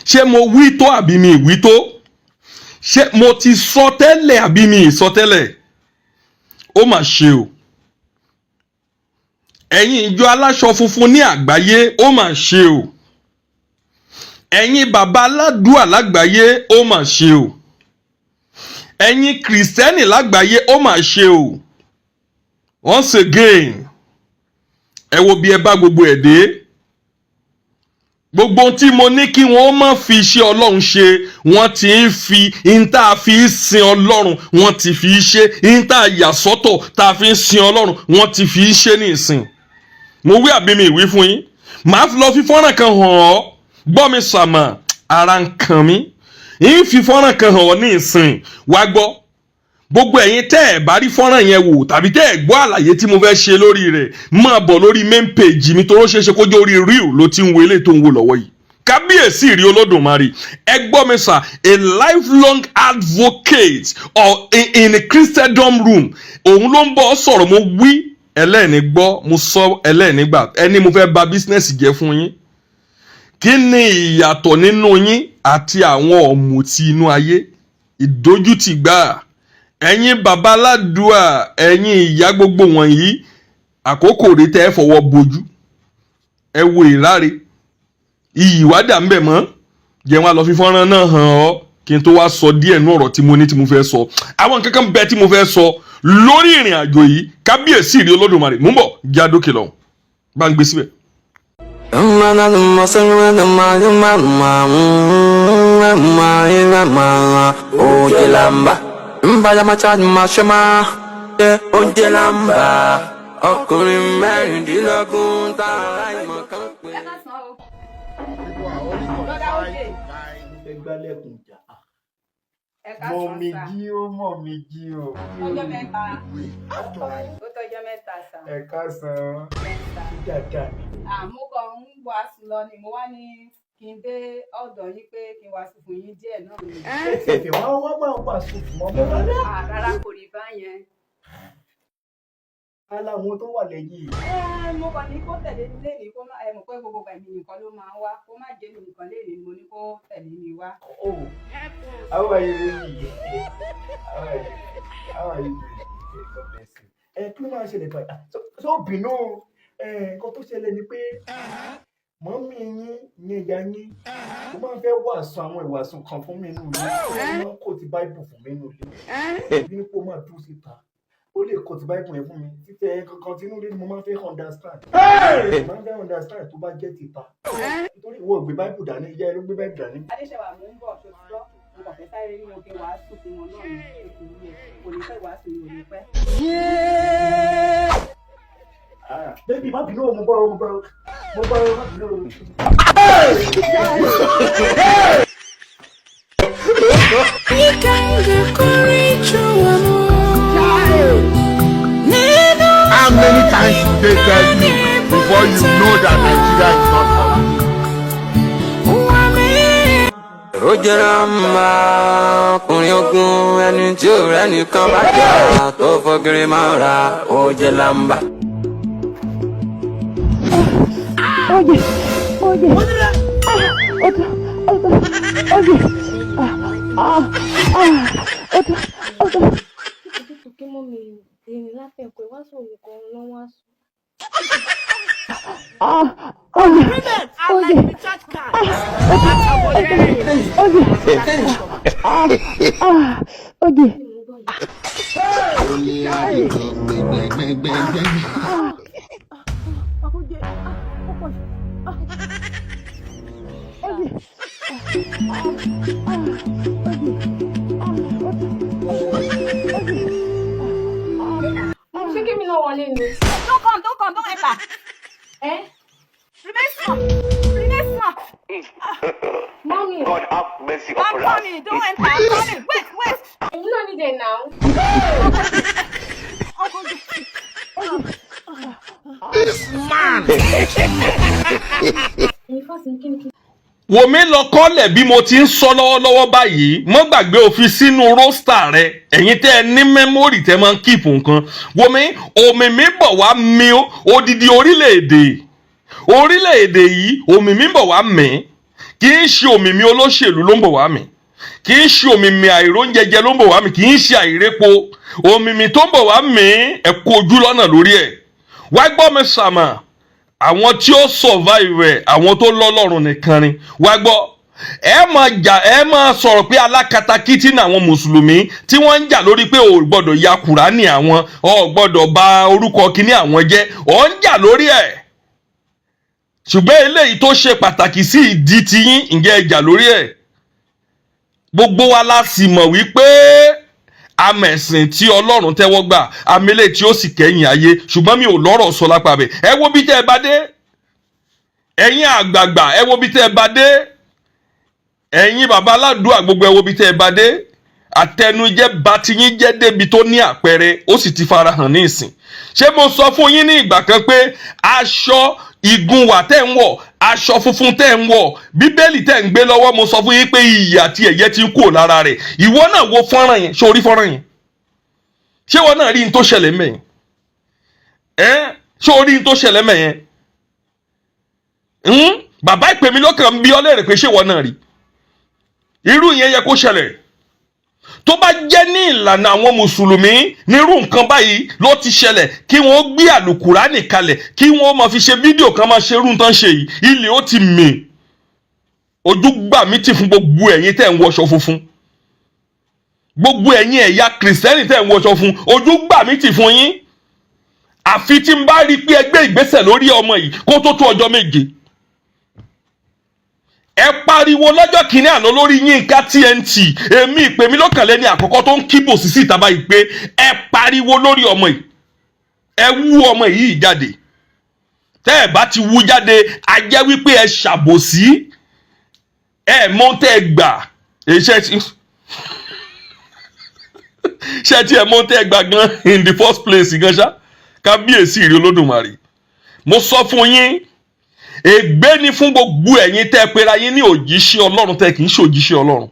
Ṣé mo wí tó àbí mi wí tó? Ṣé mo ti sọ tẹ́lẹ̀ àbí mi ì sọ tẹ́lẹ̀? Ó mà ṣe o. Ẹ̀yin ìjọ aláṣọ funfun ní àgbáyé, ó mà ṣe o. Ẹ̀yin bàbá aládùúà lágbàáyé, ó mà ṣe o. Ẹ̀yin Kìrìsìtẹ́nì lágbàáyé, ó mà ṣe o. Once again, ẹ wo bí ẹ bá gbogbo ẹ̀ dé. Gbogbo ohun tí mo ní kí wọ́n má fi iṣẹ́ Ọlọ́run ṣe, wọ́n ti ń fi in tá a fi sin Ọlọ́run, wọ́n ti fi ṣe in tá a yà sọ́tọ̀ tá a fi ń sin Ọlọ́run, wọ́n ti fi ṣe ní ìsìn. Mo wí àbí mi ìwí fún yín? Màá lọ fi fọ́nrán kan hàn ọ́. Gbọ́ mi sàmà, ara ń kàn mí. Ń fi fọ́nrán kan hàn ọ́ ní ìsìn. Wá gbọ́, gbogbo ẹ̀yin tẹ́ ẹ̀ bá rí fọ́nrán yẹn wò tàbí tẹ́ ẹ̀ gbọ́ àlàyé tí mo fẹ́ ṣe lórí rẹ̀, máa bọ̀ lórí main page mi, tó ṣeé ṣe kó jẹ́ orí reel ló ti ń wo eléyìí tó ń wò lọ́wọ́ yìí. Kábíyèsí rí Olódùmarè. Ẹ gbọ́ mi sà, a lifelong advocate or in a Christendom room, òun ló ń bọ̀ sọ̀rọ̀. Mo wí, ẹlẹ́ẹ̀ni gbọ́. Mo sọ, ẹlẹ́ẹ̀ni gbà. Ẹni mo fẹ́ bà business jẹ́ fún yín. Kí ni ìyàtọ̀ nínú yín àti àwọn ọ̀mùtí inú ayé? Ìdójútì gbáà. Ẹ̀yin baba aládùá, ẹ̀yin ìyá, gbogbo wọ̀nyí, àkókò rí tẹ́ ẹ fọwọ́ bojú. Ẹ wo ìráre, iyì wá dà ń bẹ̀ mọ́. Jẹ́ wọn lọ fi fọ́nrán náà hàn ọ́ kí n tó wá sọ díẹ̀ nú ọ̀rọ̀ tí mo ní tí mo fẹ́ sọ. Àwọn nǹkan kan bẹ tí mo fẹ́ sọ lórí ìrìn àjò yìí. Kábíyèsí rí Olódùmarè. Mú bọ̀, já dókè lọ́hùn, bá ń gbé síbẹ̀. Ojelamba, Mbalama, Ojelamba, ọkùnrin 16 tá a láìmọ̀ kan pé. Ẹ káàsán o. People are only Brother qualified Oje. to buy. Ẹ gbálẹ̀kùn jà. Ẹ Mọ̀ káàsán mi sà. jí ó, mọ̀ mi jí o. Ọjọ́ mẹ́ta. We actually Ó tọ́jọ́ mẹ́ta sà. Ẹ káàsán. Yes, sà. Ṣé dáadáa ni? Àmú kan ń wàásù lọ ni mo wá ní kí n dé ọ̀dọ̀ yín pé kí n wàásù fún yín díẹ̀ náà ni. Ẹ tẹ̀fẹ̀ wá wá máa wàásù fún ọmọ rárá. Ah, rárá, kò rí báyẹn. Aláwọn tó wà lẹ́yìn yìí. Ẹ mo kàn ní kó tẹ̀lé mi lénìí, kó má ẹ mọ̀ pé gbogbo ìgbà èmi nìkan ló máa ń wá, kó má jẹ́ mi nìkan lénìí, mo ní kó tẹ̀lé mi wá. Oh, how are you, baby? How are you? How are you doing? God bless you. Ẹ kí ló máa ṣẹlẹ̀ báyìí? Ah, so bínú o. Ẹ nǹkan tó ṣẹlẹ̀ ni pé mummy yín ní ìyá yín, ó máa ń fẹ́ wàásù àwọn ìwàásù kan fún mi nínú ilé. Ó máa ń kó ti Bible fún mi nínú ilé. Bí ní pé ó máa dúró síta. Ó lè kó ti Bible yẹn fún mi. Títẹ̀ kankan tinú ilé ni mo máa ń fẹ́ understand. Mo máa ń fẹ́ understand tó bá jẹ́ tìta. Nítorí ìwọ ò gbé Bible dání, ìyá ẹ ló gbé Bible dání. Adéṣẹ́wà, mò ń bọ̀, ṣòtítọ́. Mo kàn fẹ́ sáré rí wọn kí n wàásù fún wọn náà ní ètò yìí. Kò ní pẹ́, wàásù mi ò ní pẹ́. Ah, baby, má bínú o, mo bọ́ o, mo bọ́ o, mo bọ́ o, má bínú o. How many times they tell you before you know that Nigeria is not for you? Ojelamba, ọkùnrin ogun, ẹni tí ò rẹ́ nìkan bá jà tó fọ́gírí máa ra Ojelamba. Oye, oye, ah, otro, otro, oye, ah, ah, ah, otro, otro. Títí kí mummy dé ní látẹ̀kọ̀ wá sọ̀rọ̀ kan lọ́wọ́ á sùn. Ah, oye, oye, ah, otro, otro, oye, ah, ah, oye. Kí ni mo gbọ́ yìí? Ah, oye, ah, ó pọ̀ jù. Ah, oye, ah, ah, oye, ah, otro, oye, ah. Ṣé kí mi náà wọlé ni? Don't come, don't come, don't enter. Ẹ́ Remain small. Remain small. Mummy, God have mercy I'm upon us. coming. Don't enter. I'm coming. Wait, wait. èmi náà nídìí ẹ̀ náà. Uncle, This man. Ẹ̀yin fásitì kí ni kí Wò mí lọ kọ́lẹ̀ bí mo ti ń sọ lọ́wọ́lọ́wọ́ báyìí. Mọ́ gbàgbé òfin sínú roster rẹ. Ẹ̀yin tẹ́ ẹ ní memory, tẹ́ máa ń keep nǹkan. Wò mí, omi mi bọ̀ wá mi odidi orílẹ̀-èdè yìí, omi mi bọ̀ wá mí. Kì í ṣe òmìmí olóṣèlú ló ń bọ̀ wá mì, kì í ṣe òmìmí àìróúnjẹjẹ ló ń bọ̀ wá mì, kì í ṣe àìrépo. Òmìmí tó ń bọ̀ wá mì, ẹ kú ojú lọ́nà lórí ẹ̀. Wá gbọ́ mi sàmà, àwọn tí ó survive ẹ̀, àwọn tó lọ́lọ́run nìkan ni. Wá gbọ́, ẹ máa jà, ẹ máa sọ̀rọ̀ pé alákatakítí ní àwọn mùsùlùmí tí wọ́n ń jà lórí pé o ò gbọ́dọ̀ ya Kùránì, àwọn ò gbọ́dọ̀ bà orúkọ kíní àwọn jẹ́. Ò ń jà lórí ẹ̀, ṣùgbọ́n eléyìí tó ṣe pàtàkì sí ìdí tiyín, ǹjẹ́ ẹ jà lórí ẹ̀? Gbogbo wa la sì mọ̀ wípé amẹ̀sìn tí Ọlọ́run tẹ́wọ́ gbà amílẹ̀ tí ó sì kẹ́yìn ayé, ṣùgbọ́n mi ò lọ́rọ̀ sọ lápá bẹ̀. Ẹ wo bí tẹ́ ẹ bá dé, ẹ̀yin àgbààgbà, ẹ wo bí tẹ́ ẹ bá dé, ẹ̀yin bàbá aládùúgbò gbogbo, ẹ wo bí tẹ́ ẹ bá dé. Àtẹnujẹ bá tiyín jẹ́ débi tó ní àpẹẹrẹ, ó sì ti farahàn ní ìsìn. Ṣé mo sọ fún yín ní ìgbà kan pé aṣọ ìgúnwà tẹ́ ń wọ̀, aṣọ funfun tẹ́ ń wọ̀, Bíbélì tẹ́ ń gbé lọ́wọ́, mo sọ fún yín pé iyì àti ẹ̀yẹ ti ń kúrò lára rẹ̀? Ìwọ náà wo fọ́nrán yẹn. Ṣé o rí fọ́nrán yẹn? Ṣé ìwọ náà rí n tó ṣẹlẹ̀ mẹ́yìn ẹ́? Ṣé o rí n tó ṣẹlẹ̀ mẹ́yẹn? Bàbá ìpè mi lọ́kàn ń bí ọ léèrè pé ṣé ìwọ náà rí irú yẹn yẹ kó ṣẹlẹ̀? Tó bá jẹ́ ní ìlànà àwọn mùsùlùmí nírú nǹkan báyìí ló ti ṣẹlẹ̀, kí wọ́n gbé àlùkùránì kalẹ̀, kí wọ́n máa fi ṣe fídíò kan, máa ṣe irú nǹkan ṣe yìí, ilé ó ti mì. Ojú gbà mí tì fún gbogbo ẹ̀yin tẹ́ ń wọṣọ funfun, gbogbo ẹ̀yin ẹ̀yà kìrìsìtẹ́nì tẹ́ ń wọṣọ fún, ojú gbà mí tì fún yín. Àfi tí n bá rí i pé ẹ gbé ìgbésẹ̀ lórí ọmọ yìí kó tó tó ọjọ́ 7. Ẹ pariwo lọ́jọ́ kìíní àná lórí Yínká TNT. Èmi ìpè mí lọ́kànlẹ́ ní àkọ́kọ́ tó ń kíbò sí síta báyìí pé ẹ pariwo lórí ọmọ yìí, ẹ wú ọmọ yìí jáde. Tẹ́ ẹ bá ti wú jáde, a jẹ́ wípé ẹ ṣàbòsí, ẹ mọ̀ tẹ́ ẹ gbà. Èyí ṣe tí ẹ mọ̀ tẹ́ ẹ gbà gan in the first place gan ṣá. Kábíyèsí ìrì Olódùmarè, mo sọ fún yín, ègbé ni fún gbogbo ẹ̀yin tẹ́ ẹ pera yín ní òjíṣẹ́ Ọlọ́run tẹ́ kì í ṣe òjíṣẹ́ Ọlọ́run.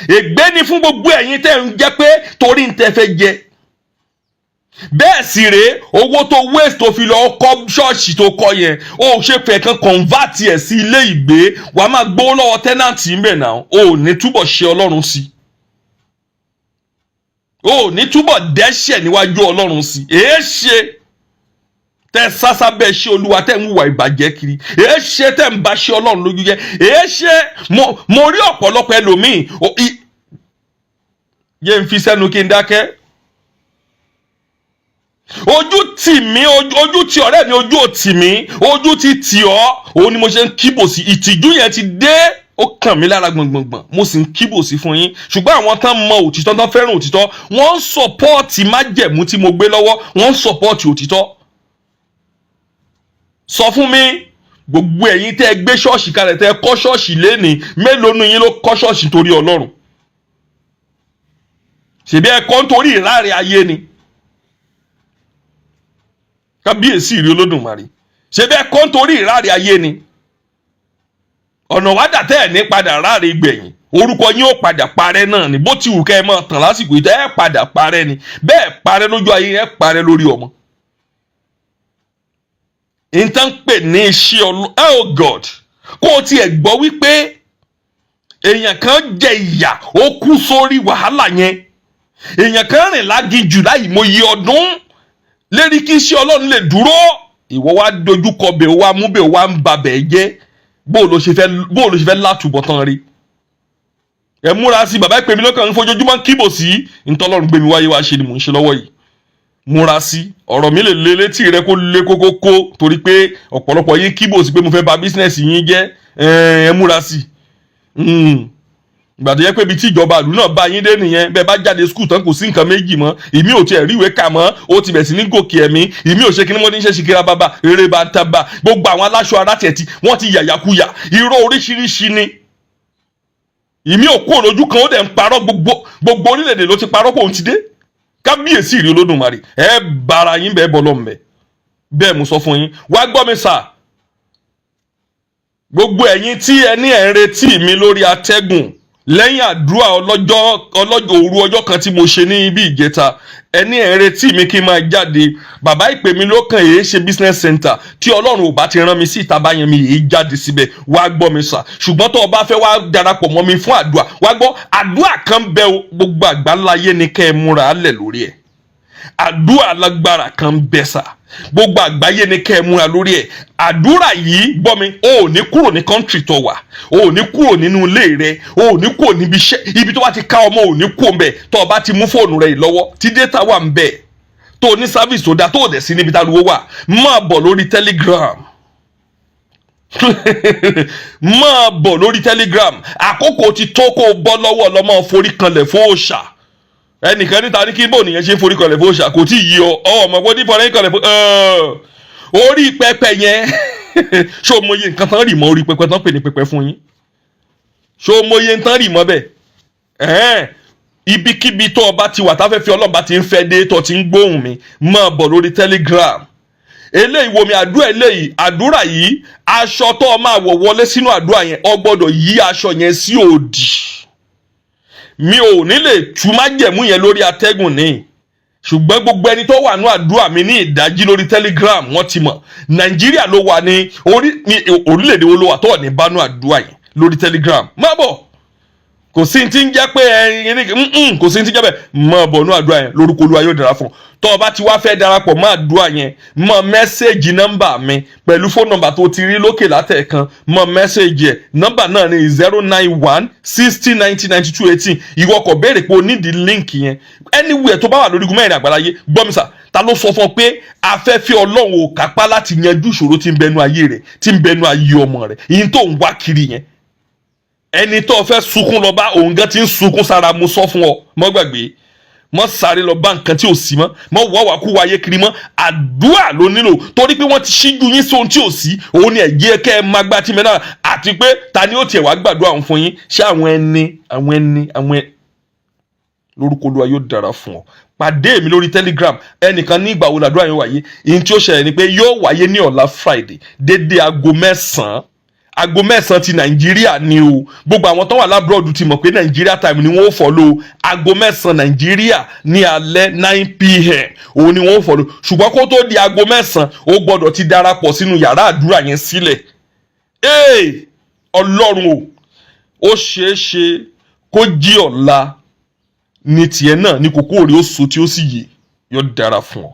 Ègbé ni fún gbogbo ẹ̀yin tẹ́ ń jẹ́ pé torí ń tẹ́ fẹ́ jẹ. Bẹ́ẹ̀ sì rèé, owó tó waste tó fi lọ kọ́ ṣọ́ọ̀ṣì tó kọ́ yẹn, ó ṣe fẹ́ kan convert ẹ̀ sí ilé ìgbé, wàá máa gbowó lọ́wọ́ tenant ń bẹ̀ náà. Ó ní túbọ̀ ṣe Ọlọ́run sí, ó ní túbọ̀ dẹ́ṣẹ̀ níwájú Ọlọ́run sí. Èé ṣe tẹ sásá bẹ́ẹ̀ ṣe Olúwa, tẹ́ ń hùwà ìbàjẹ́ kiri? Èé ṣe tẹ́ ń ba ṣe Ọlọ́run lójú jẹ́? Èé ṣe? Mo rí ọ̀pọ̀lọpọ̀ ẹlòmíì yé n fi sẹ́nu kí n dákẹ́. Ojú tì mí, ojú tì ọ̀rẹ́ mi, ojú ò tì mí, ojú ti tì ọ́. Òun ni mo ṣe ń kíbò sí. Ìtìjú yẹn ti dé, ó kàn mí lára gbọ̀ngbọ̀ngbọ̀n, mo sì ń kíbò sí fún yín. Ṣùgbọ́n àwọn tán mọ òtítọ́, tán fẹ́ràn òtítọ́, wọ́n ń support májẹ̀mú tí mo gbé lọ́wọ́, wọ́n ń support òtítọ́. Sọ fún mi, gbogbo ẹ̀yin tẹ́ ẹ gbé ṣọ́ọ̀ṣì kalẹ̀, tẹ́ ẹ kọ́ ṣọ́ọ̀ṣì lénìí, mélòó nu yín ló kọ́ ṣọ́ọ̀ṣì torí Ọlọ́run? Ṣèbí ẹ kọ́ nítorí ìráre ayé ni. Kábíyèsí ìrí Olódùmarè, ṣèbí ẹ kọ́ nítorí ìráre ayé ni. Ọ̀nà wádà tẹ́ ẹ̀ ní padà ráre gbẹ̀yìn, orúkọ yín ó padà parẹ́ náà ni. Bó ti wù kẹ́ ẹ máa tàn lásìkò yìí, tẹ́ ẹ padà parẹ́ ni. Bẹ́ẹ̀ parẹ́ lójú ayé, ẹ parẹ́ lórí ọmọ. Nǹkan pè ní iṣẹ́ ọlọ́. Oh God, kó o tiẹ̀ gbọ́ wípé èèyàn kan jẹ ìyà, ó kú sórí wàhálà yẹn, èèyàn kan rìn láginjù láì mọye ọdún lérí kí iṣẹ́ Ọlọ́run lè dúró, ìwọ wá dojú kọ bẹ̀, ó wá mú bẹ̀, ó wá ń ba bẹ̀ jẹ́. Bó o ló ṣe fẹ́ látúbọ̀tán rí? Ẹ múra sí. Bàbá ìpè mí lọ́kàn ń fojoojúmọ́ kíbò sí ntọ́lọ́run gbé mi wáyé wá ṣe ni mò ń ṣe lọ́wọ́ yìí. Múra sí. Ọ̀rọ̀ mi lè lé létí rẹ kó lé kókókó, torí pé ọ̀pọ̀lọpọ̀ yín kíbò sí pé mo fẹ́ bà business yín jẹ́. Ẹ múra sí. Ìgbà tó yẹ pé ibi tí ìjọba ìlú náà bá yín dé nìyẹn, bẹ́ẹ̀ bá jáde school tán, kò sí nǹkan méjì mọ́. Ìmí ò tiẹ̀ ríwèé kà mọ́, ó ti bẹ̀ sí ní gòkè ẹ̀mí. Ìmí ò ṣe kí ni wọ́n ti ń ṣe ṣìkìrà bàbà eré bá ń tábà. Gbogbo àwọn aláṣọ ara tiẹ̀ tí wọ́n ti yàyàkuyà, irọ́ oríṣiríṣi ni. Ìmí ò kúrò lójú kan, ó dẹ̀ ń parọ́. Gbogbo orílẹ̀-èdè ló ti parọ́ pé òun ti dé. Kábíyèsí ìrí Olódùmarè, ẹ bára yín bẹ́ẹ̀ bọ́ lọ́mọ bẹ́ẹ̀. Mo sọ fún yín. Wá gbọ́ mi sà, gbogbo ẹ̀yin tí ẹ ní ẹ̀ ń retí mi lórí atẹ́gùn. Lẹ́yìn àdúrà ọlọ́jọ́ ọlọ́jọ́ òru ọjọ́ kan tí mo ṣe ní ibi ìjẹta, ẹni ẹ̀ ń retí mi kí n máa jáde. Bàbá, ìpè mi ló kàn èé ṣe business center. Tí Ọlọ́run ò bá ti rán mi sí ìta báyẹn, mi èé jáde síbẹ̀. Wá gbọ́ mi sà, ṣùgbọ́n tó o bá fẹ́ wá darapọ̀ mọ́ mi fún àdúrà, wá gbọ́, àdúrà kan bẹ́ o. Gbogbo àgbáláyé ni kẹ́ ẹ múra lẹ̀ lórí ẹ̀. Àdúrà lágbára kan bẹ sà, gbogbo àgbáyé ni kẹ́ ẹ múra lórí ẹ̀. Àdúrà yìí, gbọ́ mi, o ò ní kúrò ní country tó wà, o ò ní kúrò nínú ilé rẹ, o ò ní kúrò níbi iṣẹ́, ibi tó bá ti ká ọmọ, ò ní kúrò ńbẹ̀. Tó o bá ti mú fóònù rẹ yìí lọ́wọ́, tí data wà ńbẹ̀, tó o ní service tó dáa, tó o dẹ̀ sí níbi táriwo wà, máa bọ̀ lórí Telegram, máa bọ̀ lórí Telegram. Àkókò ti tó kó o bọ́ lọ́wọ́ ọlọ́mọ forí kanlẹ̀ fún òòṣà. Ẹnìkan níta ní kí bò nìyẹn ṣe ń forí kanlẹ̀ fún òòṣà. Kò tí ì yí ọ ọmọ kò ní forí kanlẹ̀ fún orí pẹpẹ yẹn. Ṣó mọye nǹkan tán rì mọ́ orí pẹpẹ tán pè ní pẹpẹ fún yín? Ṣó mọye tán rì mọ́ bẹ́ẹ̀? Ẹ̀hẹ́n, ibikíbi tó o bá ti wà, táfẹ́fẹ́ Ọlọ́run bá ti ń fẹ́ dé, tó ti ń gbóhùn mi, máa bọ̀ lórí Telegram. Eléyìí, wo mi, àdúrà eléyìí, àdúrà yìí, aṣọ tó o máa wọ̀ wọlé sínú àdúrà yẹn, o gbọ́dọ̀ yí aṣọ yẹn sí òdì. Mi ò ní lè tú májẹ̀mú yẹn lórí atẹ́gùn ní, ṣùgbọ́n gbogbo ẹni tó wà ní àdúrà mi ní ìdájí lórí Telegram, wọ́n ti mọ̀. Nàìjíríà ló wà ní orí ní orílẹ̀-èdè wo ló wà tó wà ní bánú àdúrà yẹn lórí Telegram, má bọ̀. Kò sí ti ń jẹ́ pé ẹyin, kò sí ti ń jẹ́ bẹ́ẹ̀. Má bọ̀ ní àdúrà yẹn, lórúkọ Olúwa yóò dára fún ọ. Tó o bá ti wá fẹ́ darapọ̀ mọ́ àdúrà yẹn, mọ message nọ́mbà mi pẹ̀lú fóònù nọ́mbà tó ti rí lókè látẹ̀kan. Mọ message ẹ̀. Nọ́mbà náà ní 091 60 90 92 18. Ìwọ kò béèrè pé o nídìí link yẹn. Anywhere tó bá wà lórí igun mẹ́rin àgbáláyé, gbọ́ mi sà, ta ló sọ fún ọ pé afẹ́fẹ́ Ọlọ́run ò kápá láti yanjú ìṣòro tí ń bẹnu ayé rẹ̀, tí ń bẹnu ayé ọmọ rẹ̀, ìyẹn tó ń wá kiri yẹn? Ẹni tó fẹ́ sunkún lọ bá, òun gan ti ń sunkún sára. Mo sọ fún ọ, mọ́ gbàgbé, mọ́ sáré lọ bá nǹkan tí ò sí mọ́, mọ́ wá wà kú wáyé kiri mọ́. Àdúrà ló nílò, torí pé wọ́n ti ṣíjú yín sóhun tí ò sí. Òun ni ẹ̀jẹ̀ kẹ́ ẹ máa gbá tí mẹ́ta. Àti pé ta ni ó tiẹ̀ wá gbàdúrà òun fún yín? Ṣé àwọn ẹni àwọn ẹni àwọn ẹni? Lórúkọ Olúwa, yóò dára fún ọ. Pàdé mi lórí Telegram. Ẹnìkan ní, ìgbà wo làdúrà yóò wáyé? Ìyẹn tí ó ṣẹlẹ̀ ni pé yóò wáyé ní ọ̀la Friday, dédé aago 9, aago 9 ti Nàìjíríà ni o. Gbogbo àwọn tó wà l'abroad ti mọ̀ pé Nàìjíríà time ni wọ́n ó follow. Aago 9 Nàìjíríà ní alẹ́, 9 p.m., òun ni wọ́n ó follow. Ṣùgbọ́n kó tó di aago 9, ó gbọ́dọ̀ ti darapọ̀ sínú yàrá àdúrà yẹn sílẹ̀. Ee, Ọlọ́run o, ó ṣeé ṣe kó jí ọ̀la ní tiẹ̀ náà ní kókó rẹ̀ ó so tí ó sì yè. Yóò dára fún ọ.